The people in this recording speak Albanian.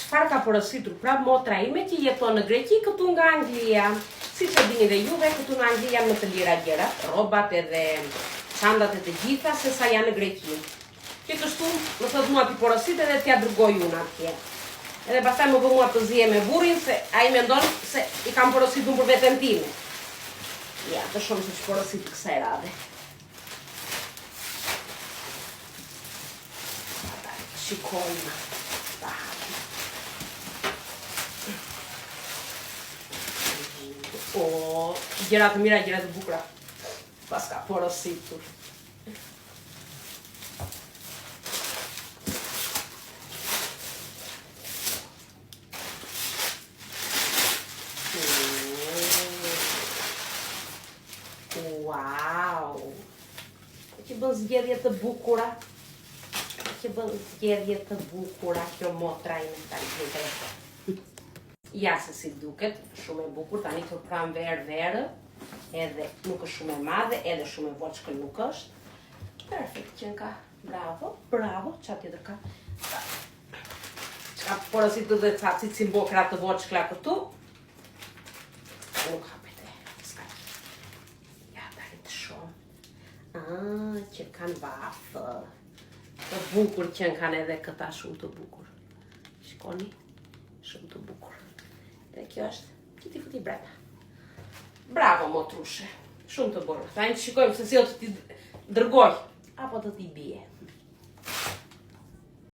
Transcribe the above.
Çfarë ka porositur prap motra ime që jeton në Greqi këtu nga Anglia. Siç e dini dhe juve, këtu në Angli janë më të lira gjërat, rrobat edhe çantat e të gjitha se sa janë në Greqi. Që kështu më thotë mua t'i porosit edhe t'ia dërgoj unë atje. Edhe pastaj më bë mua të zihem me burrin se ai mendon se i kam porositur unë për veten time. Ja, të shohim se ç'porositi kësaj radhe. Shikojmë. Ta hapim. O, gjëra të mira, gjëra të bukura. Paska porositur. Wow! Po që bën zgjedhje të bukura. Po që bën zgjedhje të bukura kjo motra ime tani të Ja se si duket, shumë e bukur, tani për pranverë verë, edhe nuk është shumë e madhe, edhe shumë e voçkël nuk është. Perfekt, qenka, bravo, bravo, ça tjetër ka? Ç'ka porositur dhe ca cicimbokra të voçkla këtu. Nuk hapet e, s'ka. Ja, tani të shoh. Ah, që kanë vathë. Të bukur që kanë edhe këta shumë të bukur. Shikoni, shumë të bukur. Dhe kjo është, që t'i futi brenda. Bravo, motrushe. Shumë të bërë. Tani të shikojmë se si do t'i dërgoj. Apo do t'i bie.